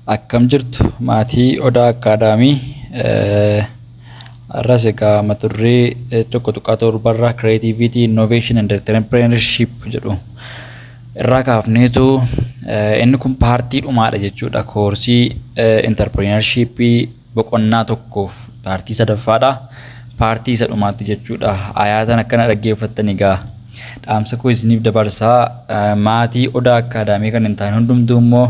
Akkam jirtu, maatii Odaa Academy? Har'as egaa mata duree 1.7rraa Creativity, Innovation and Entrepreneurship jedhu irraa kaafneetu, inni kun paartii dhumaadha jechuudha. Koorsii entrepreneurshipii boqonnaa tokkoof paartii sadaffaadha. Paartii isa dhumaatti jechuudha. Ayaatan akkana dhaggeeffattan egaa dhaamsa koo isiniif dabarsaa. Maatii Odaa Academy kan hin taane hundumtuu immoo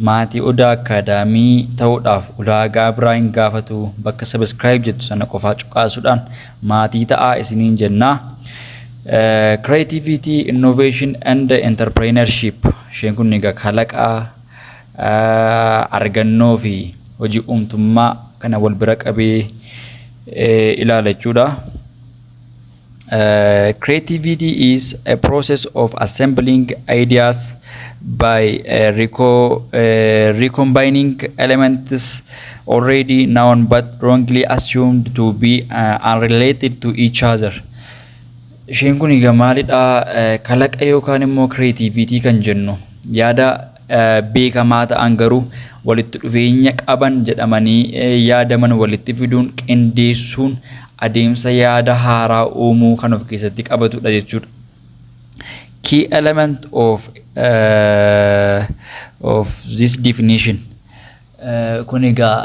maatii Odaa Academy ta'uudhaaf ulaagaa biraa hin gaafatu, bakka subscribe jettu sana qofaa cuqaasuudhaan maatii ta'aa isiniin jennaa. Creativity, Innovation and Entrepreneurship, isheen kun egaa kalaqaa, argannoo fi hojii uumtummaa kana wal bira qabee ilaala jechuudha. Creativity is a process of assembling ideas by recombining elements already known but wrongly assumed to be unrelated to each other. Isheen kun egaa maalidha? Kalaqa yookaan immoo creativity kan jennu yaada beekamaa ta'an garuu walitti dhufeenya qaban jedhamanii yaadaman walitti fiduun qindeessuun adeemsa yaada haaraa uumuu kan of keessatti qabatudha jechuudha. Key element of this definition, kun egaa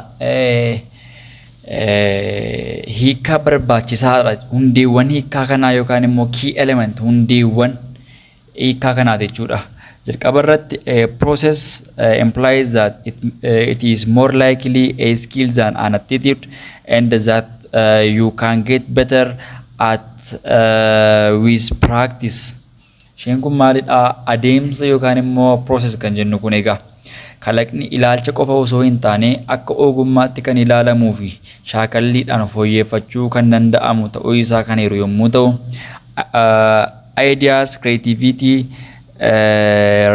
hiikkaa barbaachisaadha. Hundeewwan hiikkaa kanaa yookaan immoo key element, hundeewwan hiikkaa kanaati jechuudha. Jalqaba irratti, process implies that it is more likely a skill than an attitude and that you can get better at with practice. Isheen kun maalidha? Adeemsa yookaan immoo process kan jennu kun egaa kalaqni ilaalcha qofa osoo hin taane akka ogummaatti kan ilaalamuu fi shaakalliidhaan fooyyeffachuu kan danda'amu ta'uu isaa kan eeru yommuu ta'u, ideas creativity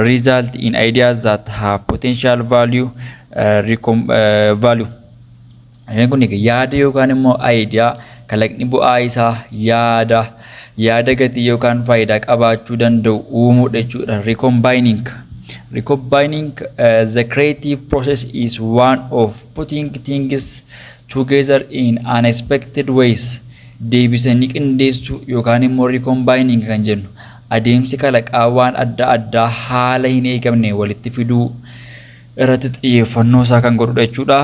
result in ideas that have potential value. Isheen kun egaa yaada yookaan immoo idea kalaqni bu'aa isaa yaada gatii yookaan faayidaa qabaachuu danda'u uumuudha jechuudha. Recombining, the creative process is one of putting things together in unexpected ways. Deebisanii qindeessuu yookaan immoo recombining kan jennu adeemsi kalaqaa waan adda addaa haala hin eegamne walitti fiduu irratti xiyyeeffannoo isaa kan godhudha jechuudha.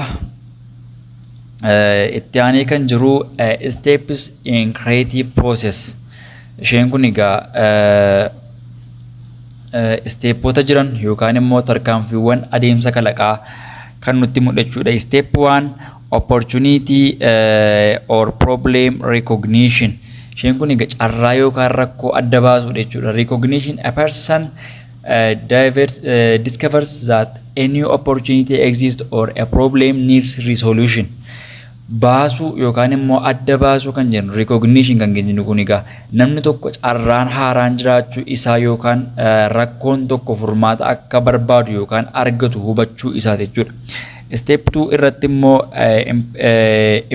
Itti aanee kan jiru, steps in creative process. Isheen kun egaa steepota jiran yookaan immoo tarkaanfiiwwan adeemsa kalaqaa kan nutti mul'achuudha. Step one, opportunity or problem recognition. Isheen kun egaa carraa yookaan rakkoo adda baasuudha jechuudha. Recognition, a person discovers that a new opportunity exists or a problem needs resolution. Baasuu yookaan immoo adda baasuu kan jennu, recognition kan jennu kun egaa namni tokko carraan haaraan jiraachuu isaa yookaan rakkoon tokko furmaata akka barbaadu yookaan argatu hubachuu isaati jechuudha. Step 2 irratti immoo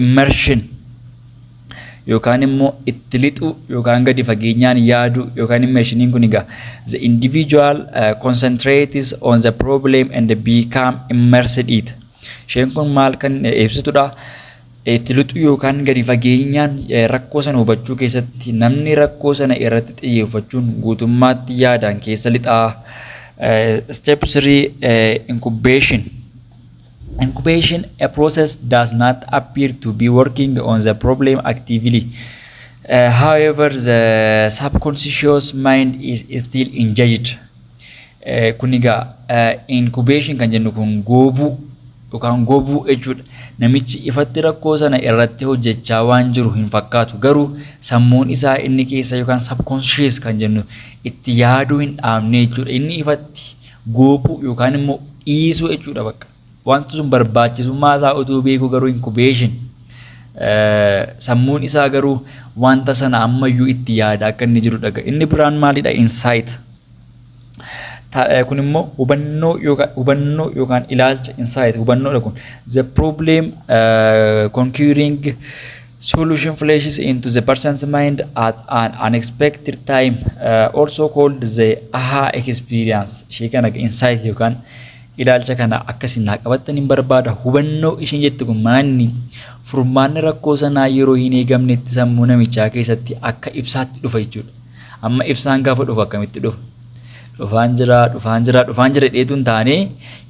immersion yookaan immoo itti lixuu yookaan gadi fageenyaan yaaduu yookaan immersioniin kun egaa the individual concentrates on the problem and become immersed it. Isheen kun maal kan ibsitudha? Itti lixuu yookaan gadi fageenyaan rakkoo sana hubachuu keessatti namni rakkoo sana irratti xiyyeeffachuun guutummaatti yaadaan keessa lixaa. Step 3, incubation. Incubation, a process does not appear to be working on the problem actively. However, the subconscious mind is still engaged. Kun egaa incubation kan jennu kun goobuu yookaan gobuu jechuudha. Namichi ifatti rakkoo sana irratti hojjechaa waan jiru hin fakkaatu, garuu sammuun isaa inni keessa yookaan subconscious kan jennu itti yaaduu hin dhaabne jechuudha. Inni ifatti goobuu yookaan immoo dhiisuu jechuudha bakka. Wanti sun barbaachisummaa isaa utuu beeku garuu incubation sammuun isaa garuu wanta sana ammayyuu itti yaada akka inni jiru dhaga. Inni biraan maalidha? Insight. Kun immoo hubannoo yookaan ilaalcha, insight hubannoodha kun. The problem conquering solution flashes into the person's mind at an unexpected time, also called the aha experience. Ishee kana insight yookaan Ilaalcha kana akkasiin naa qabattan hin barbaada. Hubannoo isheen jettu kun maanni furmaanni rakkoo sanaa yeroo hin eegamnetti sammuu namichaa keessatti akka ibsaatti dhufa jechuudha. Amma ibsaan gaafa dhufu akkamitti dhufa? Dhufaan jira, dhufaan jira, dhufaan jira dheetu hin taane,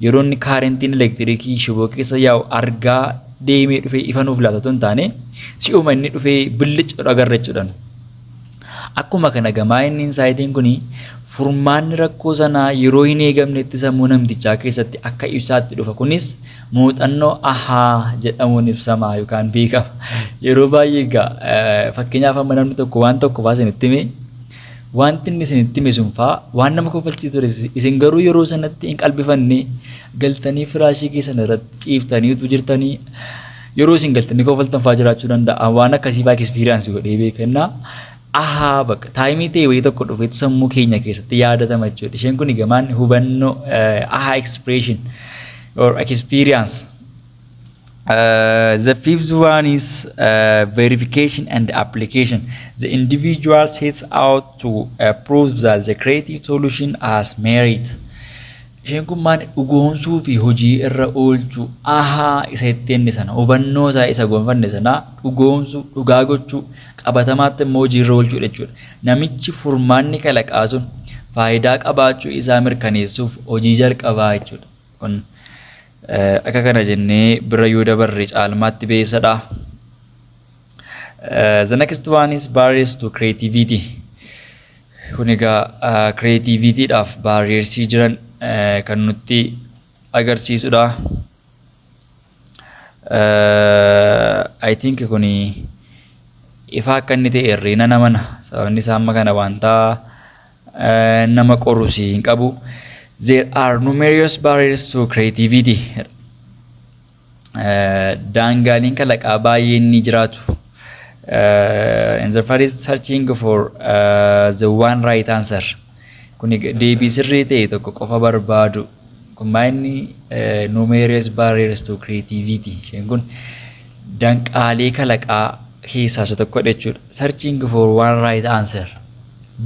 yeroo inni kaarentiin elektiriikii shiboo keessa yaa'u argaa deemee dhufee ifa nuuf laatatu hin taane, si'uma inni dhufee billic godhu agarra jechuudha. Akkuma kana gamaa inni insightiin kun furmaanni rakkoo sanaa yeroo hin eegamnetti sammuu namtichaa keessatti akka ibsaatti dhufa. Kunis muuxannoo ahaa jedhamuun ibsama yookaan beekama. Yeroo baay'ee egaa fakkeenyaaf amma namni tokko waan tokko faa isinitti hime, wanti inni isinitti hime sun faa waan nama kofalchiisu ture, isin garuu yeroo sanatti hin qalbifanne, galtanii firaashii keessan irratti ciiftanii utuu jirtanii yeroo isin galtanii kofaltan faa jiraachuu danda'a. Waan akkasii faa experience godhee beekannaa. Ahaa, bakka time ta'e wayii tokko dhufeetu sammuu keenya keessatti yaadatama jechuudha. Isheen kun gamaan hubannoo, aha expression or experience. The fifth one is verification and application. The individual sets out to prove that the creative solution has merit. Isheen kun maal? Dhugoomsuu fi hojii irra oolchuu. Ahaa isa itti inni sana, hubannoo isaa isa gonfanne sana dhugoomsuu, dhugaa gochuu, qabatamaatti immoo hojii irra oolchuu jechuudha. Namichi furmaanni kalaqaa sun faayidaa qabaachuu isaa mirkaneessuuf hojii jalqabaa jechuudha. Kun akka kana jennee bira yoo dabarre caalmaatti beessadha. The next one is barriers to creativity. Kun egaa creativityidhaaf barriersii jiran kan nutti agarsiisudha. I think kuni ifa akka inni ta'e herreena namana. Sababni isaa amma kana wanta nama qorus hin qabu. There are numerous barriers to creativity. Daangaaleen kalaqaa baay'een ni jiraatu. In the first, searching for the one right answer. Kun deebii sirrii ta'e tokko qofa barbaadu. Kun maal? Numerous barriers to creativity. Isheen kun danqaalee kalaqaa keessaa isa tokkodha jechuudha. Searching for one right answer.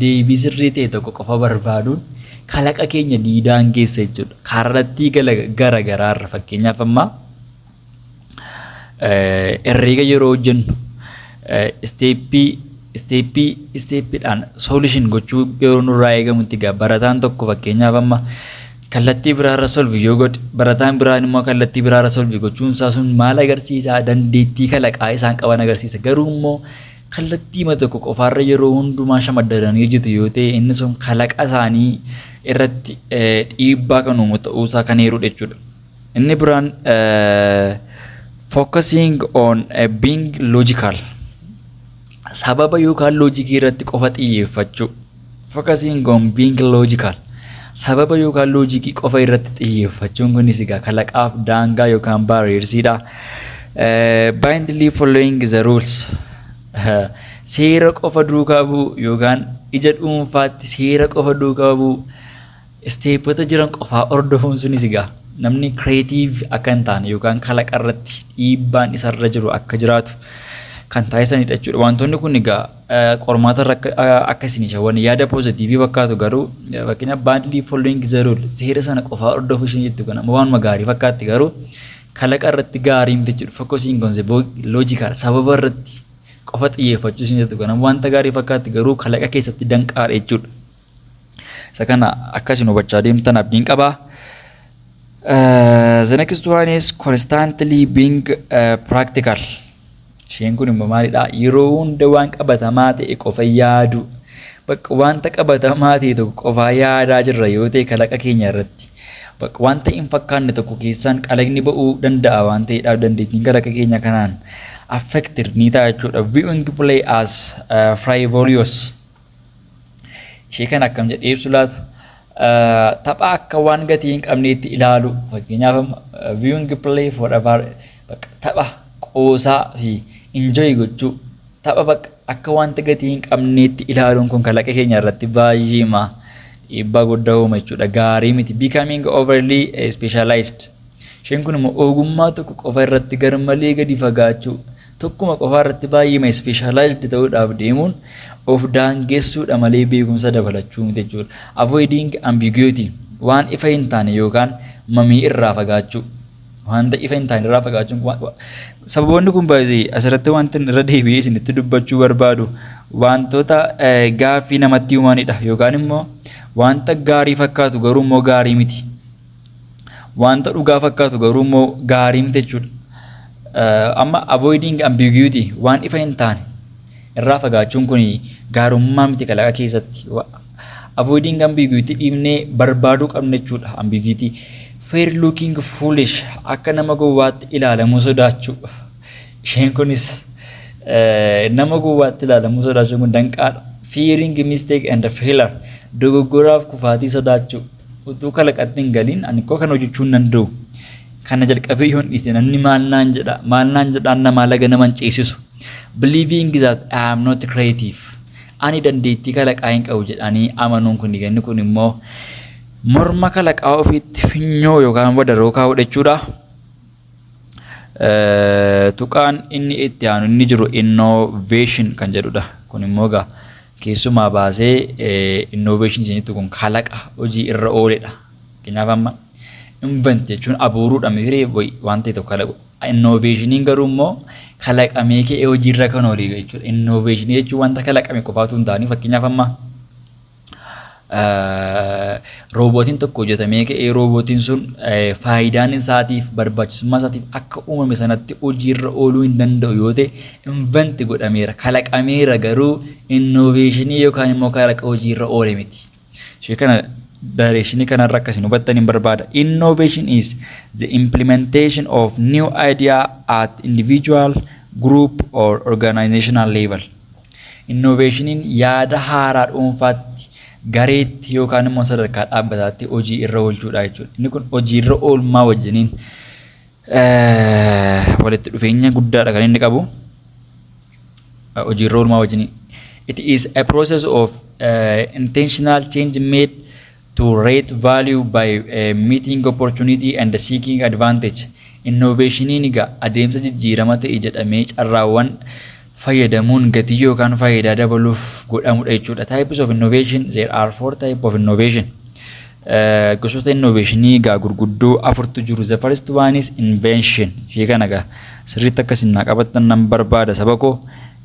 Deebii sirrii ta'e tokko qofa barbaaduun kalaqa keenya ni daangeessa jechuudha. Kallattii gara garaarra, fakkeenyaaf amma herreega yeroo hojjennu step step stepiidhaan solution gochuu yeroo nurraa eegamutti, egaa barataan tokko fakkeenyaaf amma kallattii biraarra solve yoo godhe, barataan biraan immoo kallattii biraarra solve gochuun isaa sun maal agarsiisa? Dandeettii kalaqaa isaan qaban agarsiisa. Garuu immoo kallattiima tokko qofaarra yeroo hundumaa shamaddadanii hojjetu yoo ta'e, inni sun kalaqa isaanii irratti dhiibbaa kan uumu ta'uusaa kan eerudha jechuudha. Inni biraan focusing on being logical. Sababa yookaan loojikii irratti qofa xiyyeeffachuu. Focusing on being logical. Sababa yookaan loojikii qofa irratti xiyyeeffachuun kunis egaa kalaqaaf daangaa yookaan barriersiidha. Blindly following the rules. Seera qofa duukaa bu'u yookaan ija dhuunfaatti seera qofa duukaa bu'u, stepota jiran qofaa hordofuun sunis egaa namni creative akka hin taane yookaan kalaqa irratti dhiibbaan isarra jiru akka jiraatu kan taasisanidha jechuudha. Wantoonni kun egaa qormaata irra akka isin shawwan yaada positive fakkaatu, garuu fakkeenyaaf blindly following the rule, seera sana qofaa hordofuu isheen jettu kana waanuma gaarii fakkaatti, garuu kalaqa irratti gaarii miti jechuudha. Focusing on the logical, sababa irratti qofa xiyyeeffachuu isheen jettu kana wanta gaarii fakkaatti, garuu kalaqa keessatti danqaadha jechuudha. Isa kana akkasin hubachaa deemtan abdiin qabaa. The next one is constantly being practical. Isheen kun immoo maalidha? Yeroo hunda waan qabatamaa ta'e qofa yaadu. Bakka wanta qabatamaa ta'e tokko qofaa yaadaa jirra yoo ta'e, kalaqa keenya irratti. Bakka wanta hin fakkaanne tokko keessaan kalaqni ba'uu danda'a waan ta'eedhaaf, dandeettiin kalaqa keenya kanaan affected ni ta'a jechuudha. Viewing play as frivolous. Ishee kana akkam jedhee ibsu laata? Tapha akka waan gatii hin qabneetti ilaalu. Fakkeenyaaf viewing play for a tapha qoosaa fi enjoy gochuu, tapha bakka akka wanta gatii hin qabneetti ilaaluun kun kalaqa keenya irratti baay'eema dhiibbaa guddaa uuma jechuudha. Gaarii miti. Becoming overly specialized. Isheen kun immoo ogummaa tokko qofa irratti garmalee gadi fagaachuu, tokkuma qofa irratti baay'eema specialized ta'uudhaaf deemuun of daangessuudha malee beekumsa dabalachuu miti jechuudha. Avoiding ambiguity, waan ifa hin taane yookaan Mamii irraa fagaachuu. Wanta ifa hin taane irraa fagaachuun, sababoonni kun baay'ee asirratti wanti irra deebi'ee isinitti dubbachuu barbaadu wantoota gaaffii namatti uumanidha, yookaan immoo wanta gaarii fakkaatu garuu immoo gaarii miti. Wanta dhugaa fakkaatu garuu immoo gaarii miti jechuudha. Amma avoiding ambiguity, waan ifa hin taane irraa fagaachuun kun gaarummaa miti kalaqa keessatti. Avoiding ambiguity dhiibnee barbaaduu qabna jechuudha ambiguity. Fear looking foolish, akka nama gowwaatti ilaalamuu sodaachuu. Isheen kunis nama gowwaatti ilaalamuu sodaachuun kun danqaadha. Fearing mistake and failure, dogoggoraaf kufaatii sodaachuu. Utuu kalaqatti hin galiin ani koo kana hojjechuu hin danda'u. Kana jalqabee yoon dhiise namni maal naan jedha, maal naan jedhaan namaa laga naman ceesisu. Believing that I am not creative. Ani dandeettii kalaqaa hin qabu jedhanii amanuun kun, inni kun immoo morma kalaqaa ofiitti funyoo yookaan wadaroo kaa'uu jechuudha. Tuqaan inni itti aanu inni jiru innovation kan jedhudha. Kun immoo egaa keessumaa baasee innovation isinitti kun kalaqa hojii irra ooledha. Fakkeenyaaf, amma invent jechuun abuuruudha mifiree waan ta'e tokko kalaqu. Innovationiin garuu immoo kalaqamee ka'ee hojiirra kan oole jechuudha. Innovationii jechuun wanta kalaqame qofaatu hin taane. Fakkeenyaaf, amma roobootiin tokko hojjetamee ka'ee roobootiin sun faayidaan isaatiif barbaachisummaa isaatiif akka uumame sanatti hojiirra ooluu hin danda'u yoo ta'e, invent godhameera, kalaqameera, garuu innovationii yookaan immoo kalaqa hojiirra oole miti. Ishee kana directionii kanarra akkasiin hubattan hin barbaada. Innovation is the implementation of new idea at individual, group or organizational level. Innovationiin yaada haaraa dhuunfaatti, gareetti yookaan immoo sadarkaa dhaabbataatti hojii irra oolchuudha jechuudha. Inni kun hojii irra oolmaa wajjiniin walitti dhufeenya guddaadha kan inni qabu. Hojii irra oolmaa wajjiniin. It is a process of intentional change made to create value by meeting opportunity and seeking advantage. Innovationiin egaa adeemsa jijjiirama ta'e jedhamee carraawwan fayyadamuun gatii yookaan faayidaa dabaluuf godhamudha jechuudha. Types of innovation: there are four type of innovation. Gosoota innovationii egaa gurguddoo afurtu jiru. The first one is invention. Ishee kana egaa sirriitti akkasin naa qabattan nan barbaada, saba koo.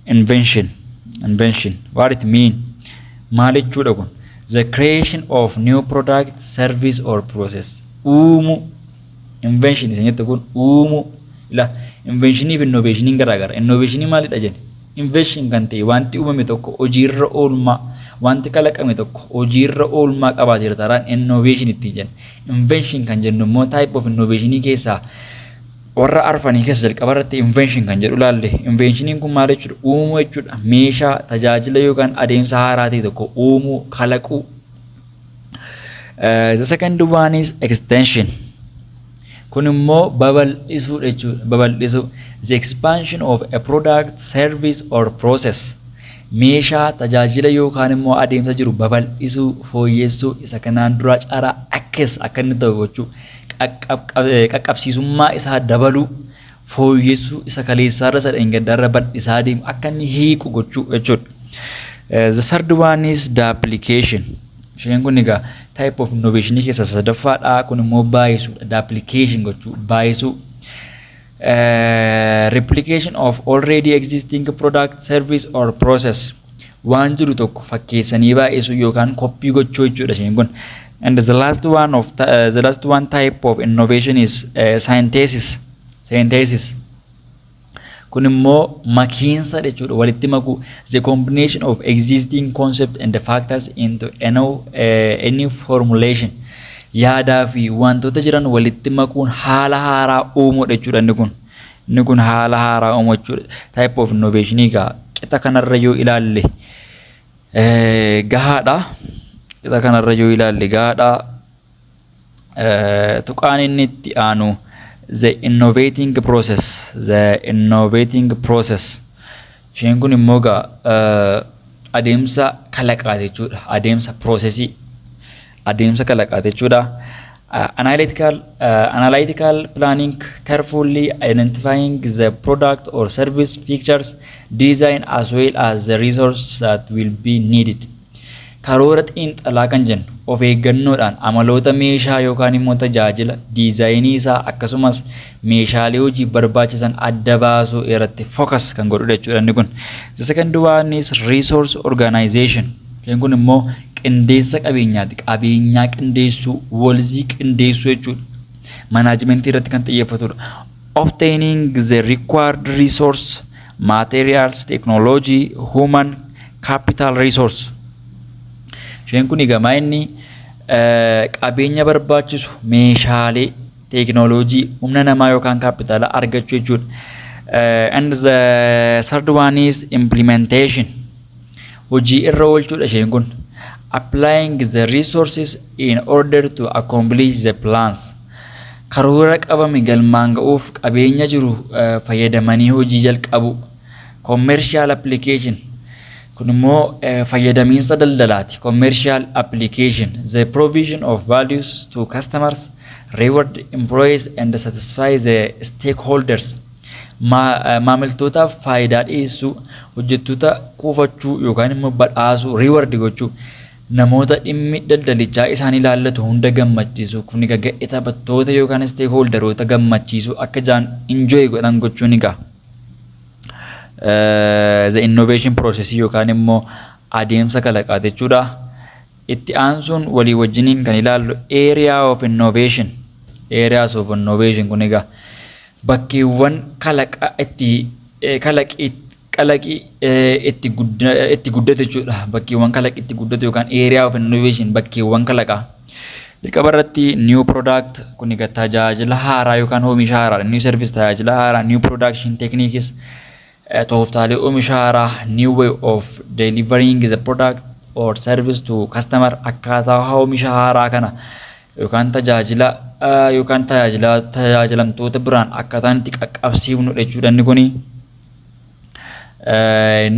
Invention. Invention. What it mean? Maal jechuudha kun? The creation of new product, service or process. Uumuu. Invention isin jettu kun uumuu. Ila inventionii fi innovationiin garaagara. Innovationii maalidha jenne? Invention kan ta'e wanti uumame tokko hojiirra oolmaa, wanti kalaqame tokko hojiirra oolmaa qabaateera taanaan innovation ittiin jenna. Invention kan jennu immoo type of innovationii keessaa warra arfanii keessa jalqaba irratti invention kan jedhu laalle. Inventioniin kun maal jechuudha? Uumuu jechuudha. Meeshaa, tajaajila yookaan adeemsa haaraa ta'e tokko uumuu, kalaquu. The second one is extension. Kun immoo babal'isuu jechuudha. Babal'isuu. The expansion of a product, service or process. Meeshaa, tajaajila yookaan immoo adeemsa jiru babal'isuu, fooyyessuu, isa kanaan dura caalaa akkas akka inni ta'u gochuu, qaqqabsiisummaa isaa dabaluu, fooyyessuu, isa kaleessaarra isa dheengaddaarra bal'isaa deemu akka inni hiiku gochuu jechuudha. The third one is duplication. Isheen kun egaa type of innovation keessaa sadaffaadha. Kun immoo baay'isuudha. Duplication gochuu, baay'isuu. Replication of already existing product, service or process. Waan jiru tokko fakkeessanii baay'isuu yookaan copy gochuu jechuudha isheen kun. And the last one type of innovation is synthesis. Synthesis. Kun immoo makiinsa jechuudha, walitti makuu. The combination of existing concept and the factors into a new formulation. Yaadaa fi wantoota jiran walitti makuun haala haaraa uumuudha jechuudha inni kun. Inni kun haala haaraa uumuu jechuudha. Type of innovation egaa qixa kanarra yoo ilaalle gahaadha. Qixa kanarra yoo ilaalle gahaadha. Tuqaan inni itti aanu the innovating process. The innovating process. Isheen kun immoo egaa adeemsa kalaqaa jechuudha. Adeemsa processii. Adeemsa kalaqaa jechuudha. Analytical planning, carefully identifying the product or service features, design as well as the resource that will be needed. Karoora xiinxalaa kan jennu of eeggannoodhaan amaloota meeshaa yookaan immoo tajaajila, diizaayinii isaa, akkasumas meeshaalee hojiif barbaachisan adda baasuu irratti focus kan godhudha jechuudha inni kun. The second one is resource organization. Isheen kun immoo qindeessa qabeenyaati. Qabeenyaa qindeessuu, walzii qindeessuu jechuudha. Manaajimentii irratti kan xiyyeeffatudha. Obtaining the required resource, materials, technology, human capital resource. Isheen kun egaa inni qabeenya barbaachisu, meeshaalee, teekinooloojii, humna namaa yookaan kaapitaala argachuu jechuudha. And the third one is implementation. Hojii irra oolchuudha isheen kun. Applying the resources in order to accomplish the plans. Karoora qabame galmaan ga'uuf qabeenya jiru fayyadamanii hojii jalqabu. Commercial application. Kun immoo fayyadamiinsa daldalaati. Commercial application. The provision of values to customers, reward employees and satisfy the stakeholders. Maamiltootaaf faayidaa dhiyeessuu, hojjettoota kuufachuu yookaan immoo badhaasuu, reward gochuu, namoota dhimmi daldalichaa isaan ilaallatu hunda gammachiisu. Kun egaa ga'ee taphattoota yookaan stakeholderoota gammachiisu, akka isaan enjoy godhan gochuun egaa the innovation process yookaan immoo adeemsa kalaqaa jechuudha. Itti aansuun walii wajjiniin kan ilaallu area of innovation. Areas of innovation kun egaa bakkeewwan kalaqa itti kalaqi kalaqi itti guddatu jechuudha. Bakkeewwan kalaqi itti guddatu yookaan area of innovation, bakkeewwan kalaqaa. Jalqaba irratti new product, kun egaa tajaajila haaraa yookaan oomisha haaraa, new service, tajaajila haaraa, new production techniques, tooftaalee oomisha haaraa, new way of delivering the product or service to customer, akkaataa oomisha haaraa kana yookaan tajaajila yookaan tajaajila tajaajilamtoota biraan akkaataan itti qaqqabsiifnudha jechuudha inni kuni.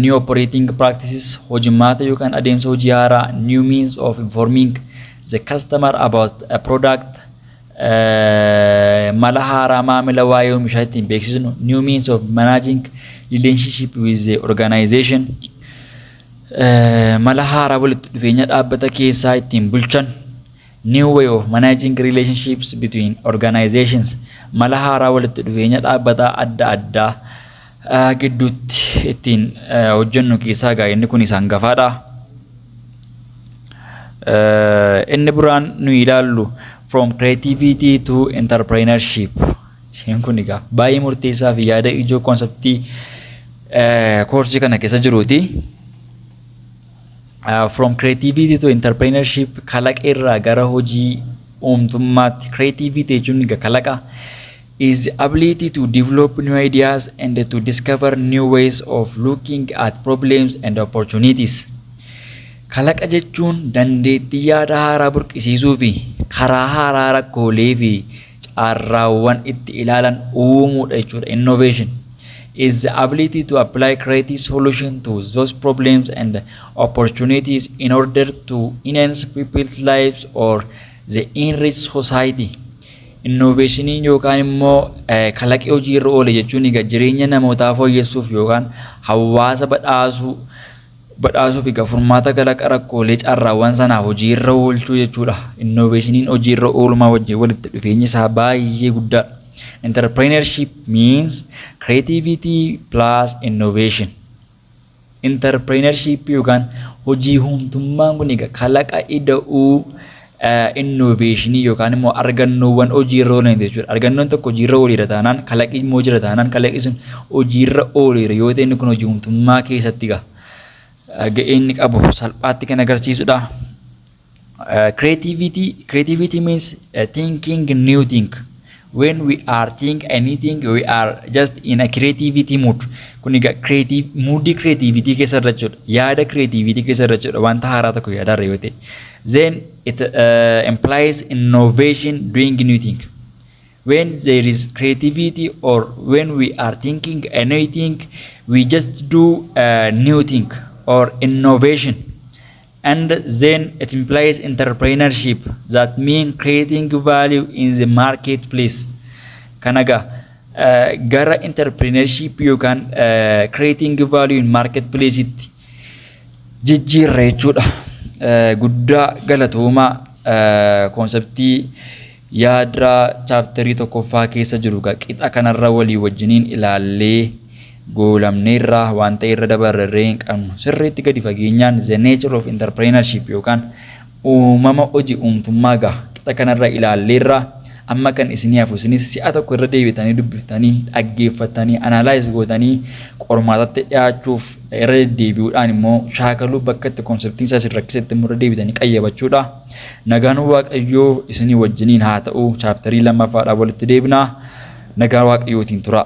New operating practices, hojimaata yookaan adeemsa hojii haaraa, new means of informing the customer about a product, mala haaraa maamila waa'ee oomishaa ittiin beeksisnu, new means of managing relationship with the organization, mala haaraa walitti dhufeenya dhaabbata keessaa ittiin bulchan, new way of managing relationships between organizations, mala haaraa walitti dhufeenya dhaabbata adda addaa gidduutti ittiin hojjennu keessaa egaa inni kun isaan gafaadha. Inni biraan nu ilaallu from creativity to entrepreneurship. Isheen kun egaa baay'ee murteessaa fi yaada ijoo konseptii koorsii kana keessa jiruuti. From creativity to entrepreneurship, kalaqa irraa gara hojii uumtummaatti. Creativity jechuun egaa kalaqa, is the ability to develop new ideas and to discover new ways of looking at problems and opportunities. Kalaqa jechuun dandeettii yaada haaraa burqisiisuu fi karaa haaraa rakkoolee fi carraawwan itti ilaalan uumuudha jechuudha. Innovation is the ability to apply creative solution to those problems and opportunities in order to enhance people's lives or the enrich society. Innovationiin yookaan immoo kalaqii hojii irra oole jechuun egaa jireenya namootaa fooyyessuuf yookaan hawaasa badhaasuuf egaa furmaata kalaqa rakkoolee carraawwan sanaaf hojii irra oolchuu jechuudha. Innovationiin hojii irra oolmaa wajjin walitti dhufeenyi isaa baay'ee guddaadha. Entrepreneurship means creativity plus innovation. Entrepreneurship yookaan hojii uumtummaan kun egaa kalaqa ida'uu innovationii yookaan immoo argannoowwan hojii irra oolan jechuudha. Argannoon tokko hojii irra ooleera taanaan, kalaqi immoo jira taanaan, kalaqi sun hojii irra ooleera yoo ta'e, inni kun hojii uumtummaa keessatti egaa ga'ee inni qabu salphaatti kan agarsiisudha. Creativity means thinking new thing. When we are think anything, we are just in a creativity mood. Kun egaa creative moodii creativity keessa irra jechuudha. Yaada creativity keessa irra jechuudha. Wanta haaraa tokko yaadaarra yoo ta'e. Then it implies innovation, doing new thing. When there is creativity or when we are thinking anything, we just do a new thing or innovation. And then it implies entrepreneurship, that mean creating value in the marketplace. Kana egaa gara entrepreneurship yookaan creating value in marketplace itti jijjiirra jechuudha. Guddaa galatoomaa. Conceptii yaadraa chapterii tokkoffaa keessa jiru qixa kanarra walii wajjiniin ilaallee goolamneerraa. Waan ta'e irra dabarree hin qabnu. Sirriitti gadi fageenyaan the nature of entrepreneurship yookaan uumama hojii uumtummaa gaa qixa kanarra ilaalleerraa. Amma kan isinii hafu isinis si'a tokko irra deebitanii dubbiftanii, dhaggeeffattanii, analyze gootanii, qormaatatti dhiyaachuuf irra deddeebi'uudhaan immoo shaakaluu, bakka itti conceptiin isaa isin rakkisetti immoo irra deebitanii qayyabachuudha. Nagaan Waaqayyoo isinii wajjiniin haa ta'u. Chapterii lammaffaadhaan walitti deebinaa. Nagaan Waaqayyootiin tura.